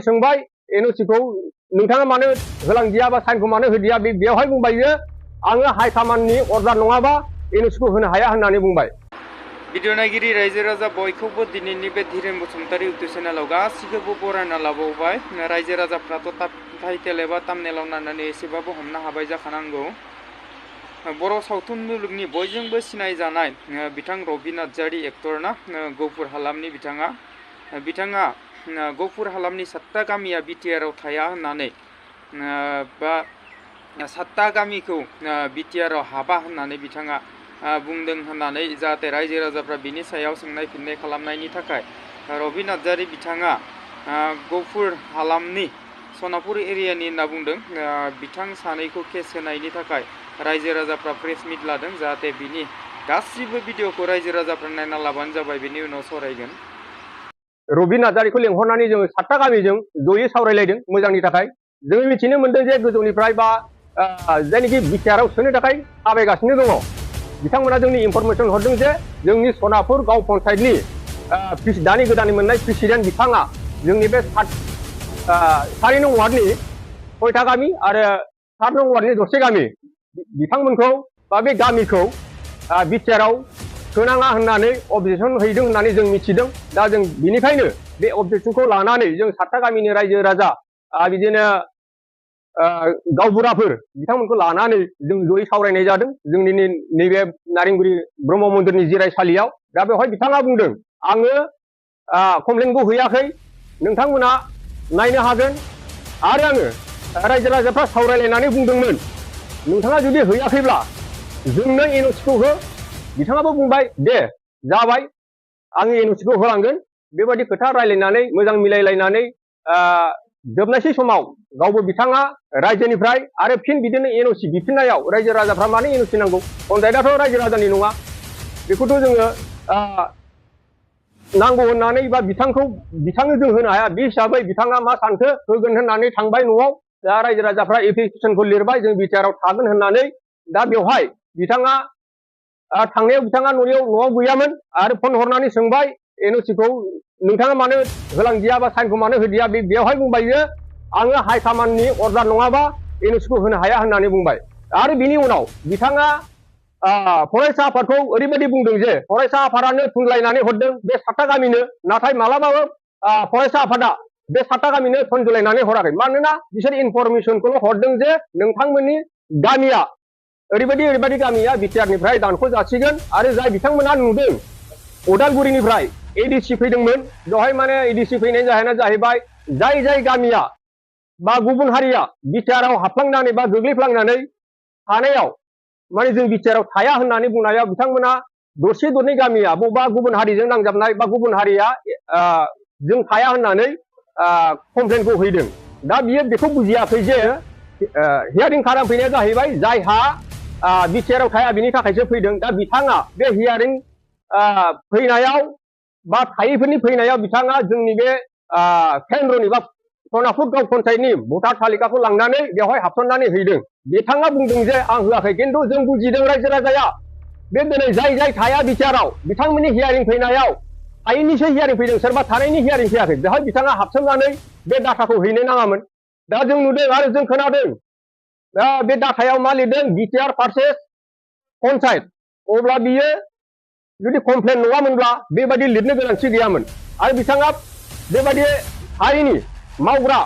सोंबाय एनअसिखौ नोंथाङा मानो होलांदिया बा साइनखौ मानो होदिया बेवहाय बुंबाय जे आङो हाइकमान्डनि अर्डार नङाबा एनअसिखौ होनो हाया होननानै बुंबाय। भिडिअ नायगिरि रायजो राजा बयखौबो दिनैनि बे धीरेन बसुमतारी इउटुब चेनेलाव गासिखौबो बरायना लाबावबाय। रायजो राजाफ्राथ' टाइटेल एबा थाम्बनेलाव नायनानै एसेबाबो हमनो हाबाय जाखानांगौ। बर' सावथुन मुलुगनि बयजोंबो सिनायजानाय बिथां रभि नार्जारी एक्टर ना गफुर हालामनि बिथाङा गफुर हालामनि 7टा गामिया BTR आव थाया होननानै बा 7टा गामिखौ BTR आव हाबा होननानै बिथाङा बुंदों होननानै जाहाथे रायजो राजाफ्रा बिनि सायाव सोंनाय फिननाय खालामनायनि थाखाय रभि नार्जारी बिथाङा गफुर हालामनि सनापुर एरियानि होनना बुंदों। बिथां सानैखौ केस होनायनि थाखाय रायजो राजाफ्रा प्रेस मिट लादों। जाहाथे बिनि गासिबो भिडिअखौ रायजो राजाफ्रा नायना लाबानो जाबाय, बिनि उनाव सावरायगोन। रभि नार्जारीखौ लेंहरनानै जोङो 7टा गामिजों जयै सावरायलायदों मोजांनि थाखाय। जों मिथिनो मोनदों जे गोजौनिफ्राय बा जायनोखि BTR आव सोनो थाखाय थाबायगासिनो दङ, बिथांमोना जोंनि इनफरमेसन हरदों जे जोंनि सनापुर गाव पन्चायतनि दानि गोदानै मोननाय प्रेसिडेन्ट बिथाङा जोंनि बे 4 नं वार्डनि 6टा गामि आरो 7 नं वार्डनि 10 गामि बिथांमोनखौ बा बे गामिखौ BTR आव सोनाङा होननानै अबजेक्सन हैदों होननानै जों मिथिदों। दा जों बिनिखायनो बे अबजेक्सनखौ लानानै जों 7टा गामिनि रायजो राजा बिदिनो गावबुराफोर बिथांमोनखौ लानानै जों जयै सावरायनाय जादों जोंनि नैबे नारेंगुरि ब्रह्म मन्दिरनि जिरायसालियाव। दा बेवहाय बिथाङा बुंदों आङो कमप्लेनखौ हैयाखै, नोंथांमोना नायनो हागोन। आरो आङो रायजो राजाफ्रा सावरायलायनानै बुंदोंमोन नोंथाङा जुदि हैयाखैब्ला जोंनो एनअसिखौ हो। बिथाङाबो बुंबाय दे जाबाय आङो एनअसिखौ होलांगोन। बेबायदि खोथा रायलायनानै मोजां मिलायलायनानै जोबनायसै समाव गावबो बिथाङा रायजोनिफ्राय आरो फिन बिदिनो एनअसि बिफिननायाव रायजो राजाफ्रा मानो एनअसि नांगौ, पन्चायतआथ' रायजो राजानि नङा, बेखौथ' जोङो नांगौ होननानै बा बिथांनो जों होनो हाया। बे हिसाबै बिथाङा मा सानखो होगोन होननानै थांबाय न'आव। दा रायजो राजाफ्रा एप्लिकेसनखौ लिरबाय जों BTR आव थागोन होननानै। दा बेवहाय बिथाङा थांनायाव बिथाङा न'आव गैयामोन आरो फन हरनानै सोंबाय एनअसिखौ नोंथाङा मानो होलांदिया बा साइनखौ मानो होदिया बेवहाय बुंबाय जे आङो हाइकमान्डनि अर्डार नङाबा एनअसिखौ होनो हाया होननानै बुंबाय। आरो बिनि उनाव बिथाङा फरायसा आफादखौ ओरैबायदि बुंदों जे फरायसा आफादानो थुनलायनानै हरदों बे 7टा गामिनो, नाथाय मालाबाबो फरायसा आफादा बे 7टा गामिनो थुनजुलायनानै हराखै। मानोना बिसोर इनफरमेसनखौल' हरदों जे नोंथांमोननि गामिया ओरैबायदि गामिया BTR निफ्राय दानख' जासिगोन। आरो जाय बिथांमोना नुदों उदालगुरिनिफ्राय ADC फैदोंमोन, बेवहाय माने ADC फैनायनि जाहोना जाहैबाय जाय गामिया बा गुबुन हारिया BTR आव हाबफ्लांनानै बा गोग्लैफ्लांनानै थानायाव माने जों BTR आव थाया होननानै बुंनायाव बिथांमोना दरसे दरनै गामिया बबेबा गुबुन हारिजों नांजाबनाय बा गुबुन हारिया जों थाया होननानै कमप्लेनखौ हैदों। दा बियो बेखौ बुजियाखै जे हियारिं खालामफैनाया जाहैबाय जायहा BTR आव थाया बिनि थाखायसो फैदों। दा बिथाङा बे हियारिं फैनायाव बा थायैफोरनि फैनायाव बिथाङा जोंनि बे केन्द्रनि बा सनापुर गाव पन्चायतनि भटार तालिकाखौ लांनानै बेवहाय हाबसननानै हैदों। बिथाङा बुंदों जे आं होआखै, खिन्थु जों बुजिदों रायजो राजाया बे दिनै जाय थाया BTR आव बिथांमोननि हियारिं फैनायाव थायैनिसो हियारिं फैदों, सोरबा थानायनि हियारिं फैयाखै। बेवहाय बिथाङा हाबसननानै बे डाटाखौ हैनो नाङामोन। दा जों नुदों आरो जों खोनादों बे डाटायाव मा लिरदों BTR भार्सेस पन्चायत। अब्ला बियो जुदि कमप्लेन नङामोनब्ला बेबायदि लिरनो गोनांथि गैयामोन। आरो बिथाङा बेबायदि हारिनि मावग्रा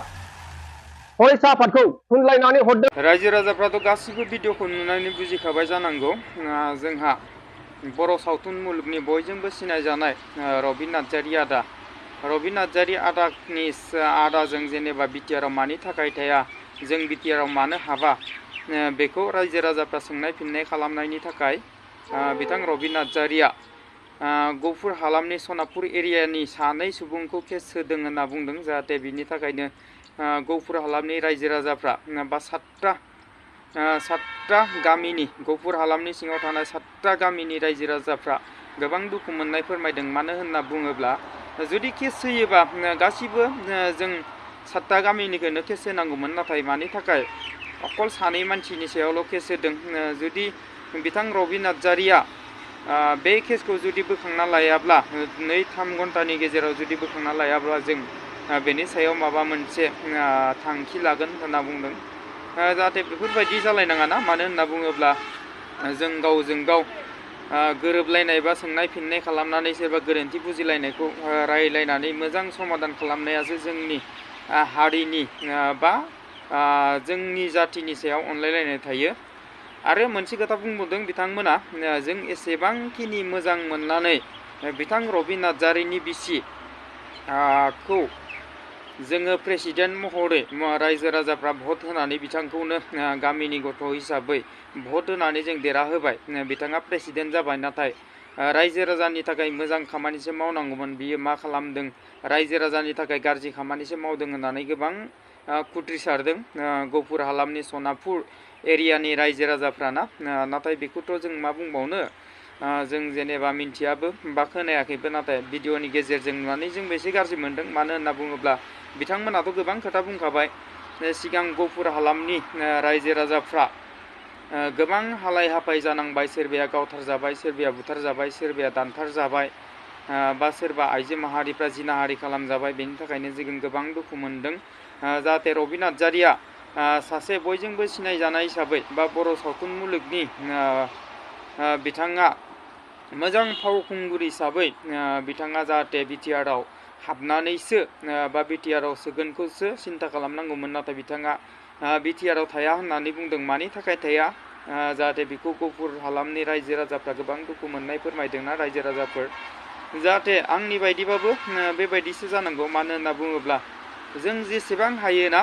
फरायसा आफादखौ थुनलायनानै हरदों। रायजो राजाफ्राथ' गासिबो भिडिअखौ नुनानै बुजिखाबाय जानांगौ। जोंहा बर' सावथुन मुलुगनि बयजोंबो सिनायजानाय रभि नार्जारी आदाजों जेनेबा BTR आव मानि थाखाय थाया, जों BTR आव मानो हाबा, बेखौ रायजो राजाफ्रा सोंनाय फिननाय खालामनायनि थाखाय बिथां रभि नार्जारीया गफुर हालामनि सनापुर एरियानि 2 सुबुंखौ केस होदों होनना बुंदों। जाहाथे बिनि थाखायनो गफुर हालामनि रायजो राजाफ्रा बा 7टा गामिनि गफुर हालामनि सिङाव थानाय 7टा गामिनि रायजो राजाफ्रा गोबां दुखु मोननाय फोरमायदों। मानो होनना बुङोब्ला जुदि केस होयोबा गासिबो जों 7टा गामिनिखौनो केस होनांगौमोन, नाथाय मानि थाखाय अकल 2 मानसिनि सायावल' केस होदों। जुदि बिथां रभि नार्जारीया बे केसखौ जुदि बोखांना लायाब्ला 2-3 घन्टानि गेजेराव जुदि बोखांना लायाब्ला जों बेनि सायाव माबा मोनसे थांखि लागोन होनना बुंदों। जाहाथे बेफोरबायदि जालायनाङा ना, मानो होनना बुङोब्ला जों गावजों गाव गोरोबलायनाय बा सोंनाय फिननाय खालामनानै सोरबा गोरोन्थि बुजिलायनायखौ रायलायनानै मोजां समाधान खालामनायासो जोंनि हारिनि बा जोंनि जाथिनि सायाव अनलायलायनाय थायो। आरो मोनसे खोथा बुंबावदों बिथांमोना, जों एसेबांखिनि मोजां मोननानै बिथां रबि नार्जारिनि बिसि खौ जोङो प्रेसिडेन्ट महरै रायजो राजाफ्रा भट होनानै बिथांखौनो गामिनि गथ' हिसाबै भट होनानै जों देरहाहोबाय, बिथाङा प्रेसिडेन्ट जाबाय। नाथाय रायजो राजानि थाखाय मोजां खामानिसो मावनांगौमोन, बियो मा खालामदों रायजो राजानि थाखाय गाज्रि खामानिसो मावदों होननानै गोबां खुद्रिसारदों गफुर हालामनि सनापुर एरियानि रायजो राजाफ्राना। नाथाय बेखौथ' जों मा बुंबावनो, जों जेनेबा मिन्थियाबो बा खोनायाखैबो, नाथाय भिडिअनि गेजेरजों नुनानै जों एसे गाज्रि मोनदों। मानो होनना बुङोब्ला बिथांमोनाथ' गोबां खोथा बुंखाबाय, सिगां गफुर हालामनि रायजो राजाफ्रा गोबां हालाय हाफाय जानांबाय, सोरबाया गावथारजाबाय, सोरबाया बुथारजाबाय, सोरबाया दानथारजाबाय, बा सोरबा आइजो माहारिफ्रा जिनाहारि खालामजाबाय। बेनि थाखायनो जों गोबां दुखु मोनदों। जाहाथे रबि नार्जारिया सासे बयजोंबो सिनायजानाय हिसाबै बा बर' सावथुन मुलुगनि बिथाङा मोजां फावखुंगुर हिसाबै बिथाङा जाहाथे बिटिआरआव हाबनानैसो बा बिटिआरआव सोगोनखौसो सिन्था खालामनांगौमोन। नाथाय बिथाङा बिटिआरआव थाया होननानै बुंदों। मानि थाखाय थाया? जाहाथे बेखौ गफुर हालामनि रायजो राजाफ्रा गोबां दुखु मोननाय फोरमायदोंना रायजो राजाफोर। जाहाथे आंनि बायदिबाबो बेबायदिसो जानांगौ। मानो होनना बुङोब्ला जों जेसेबां हायोना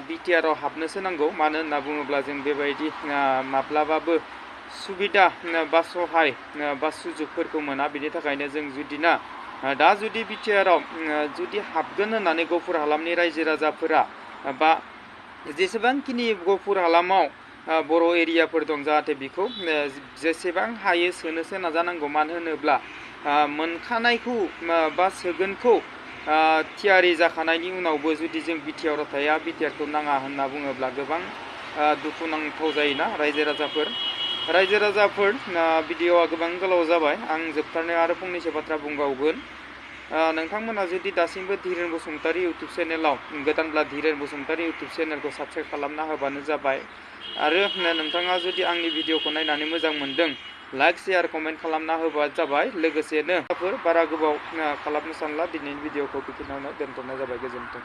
बिटिआरआव हाबनोसो नांगौ। मानो होनना बुङोब्ला जों बेबायदि माब्लाबाबो सुबिदा बा सहाय बा सुजुगफोरखौ मोना। बेनि थाखायनो जों जुदिना दा जुदि बिटिआरआव जुदि हाबगोन होननानै गफुर हालामनि रायजो राजाफोरा बा जेसेबांखिनि गफुर हालामाव बर' एरियाफोर दं, जाहाथे बेखौ जेसेबां हायो सोनोसो नाजानांगौ। मानो होनोब्ला मोनखानायखौ बा सोगोनखौ थियारि जाखानायनि उनावबो जुदि जों बिटिआरआव थाया, बिटिआरखौ नाङा होनना बुङोब्ला गोबां दुखुनांथाव जायोना रायजो राजाफोर। भिडिअआ गोबां गोलाव जाबाय, आं जोबथारनायाव आरो फंनैसो बाथ्रा बुंबावगोन। नोंथांमोना जुदि दासिमबो धीरेन बसुमतारी इउटुब चेनेलाव गोदानब्ला धीरेन बसुमतारी इउटुब चेनेलखौ साबस्क्राइब खालामना होबानो जाबाय। आरो नोंथाङा जुदि आंनि भिडिअखौ नायनानै मोजां मोनदों, लाइक शेयार कमेन्ट खालामना होबानो जाबाय। लोगोसेनो बारा गोबाव खालामनो सानला, दिनैनि भिडिअखौ बेखिनियावनो दोनथ'नाय जाबाय। गोजोन्थों।